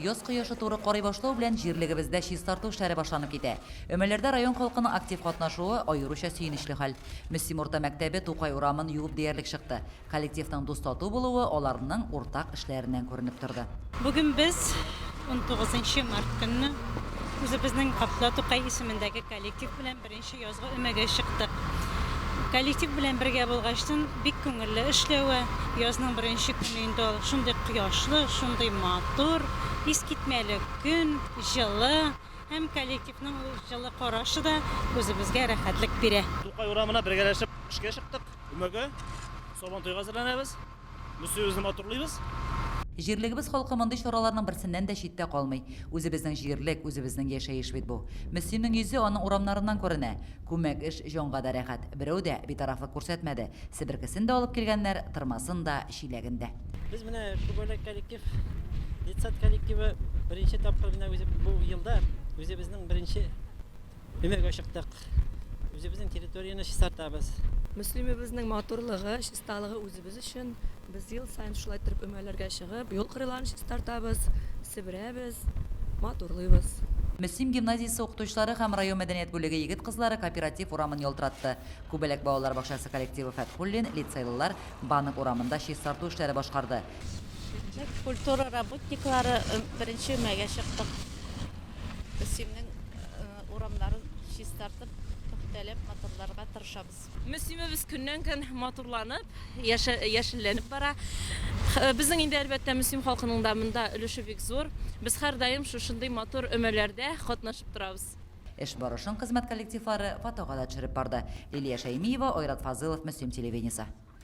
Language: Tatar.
Яз кояшы туры карый башлау белән җирлегебездә чистарту эшләре башланып китә. Өмәләрдә район халкының актив катнашуы аеруча сөенечле хәл. Мөслим урта мәктәбе Тукай урамын юып диярлек чыкты. Коллективның дус-тату булуы аларның уртак эшләреннән күренеп торды. Бүген без, унтугызынчы март көнне, үзебезнең Габдулла Тукай исемендәге коллектив белән беренче язгы өмәгә чыктык. Коллектив белән бергә булгачтын, бик күңелле эшләве, язның беренче көне инде ул шундый кояшлы, шундый матур, искитмәле көн, җылы һәм коллективның ул җылы карашы да үзебезгә рәхәтлек бирә. Тукай урамына бергәләшеп эшкә чыктык, өмәгә. Сабантуйга әзерләнәбез. Мөслимебезне матурлыйбыз. Җирлегебез халкы мондый чараларның берсеннән дә читтә калмый. Үзебезнең җирлек, үзебезнең яшәеш бит бу. Мөслимнең йөзе аның урамнарыннан күренә. Күмәк эш җанга да рәхәт. Берәү дә битарафлык күрсәтмәде. Себеркесен дә алып килгәннәр, тырмасын да, чиләген дә. Без менә Күбәләк коллектив, детсад коллективы беренче тапкыр менә үзе бу елда үзебезнең беренче Өмәгә чыктык. Үзебезнең территорияне чистартабыз. Мөслимебезнең матурлыгы, чисталыгы үзебез өчен. Без ел саен шулай иттереп өмәләргә чыгып, юл кырыйларын чистартабыз, себерәбез, матурлыйбыз. Мөслим гимназиясе укытучылары һәм район мәдәният бүлеге егет-кызлары Кооператив урамын ялтыратты. Күбәләк балалар бакчасы коллективы Фәтхуллин, лицейлылар Банк урамында чистарту эшләре башкарды. Культура работниклары беренче өмәгә чыктык. Мөслимнең урамнарын чистартып, пөхтәләп, матурларга тырышабыз. Мөслимебез көннән-көн матурланып, яшелләнеп бара. Безнең инде, әлбәттә, Мөслим халкының да монда өлеше бик зур. Без һәрдаим шушындый матур өмәләрдә катнашып торабыз. Эш барышын хезмәт коллективлары фотога да төшереп барды. Лилия Шәймиева, Айрат Фазылов, Мөслим телевидениесе.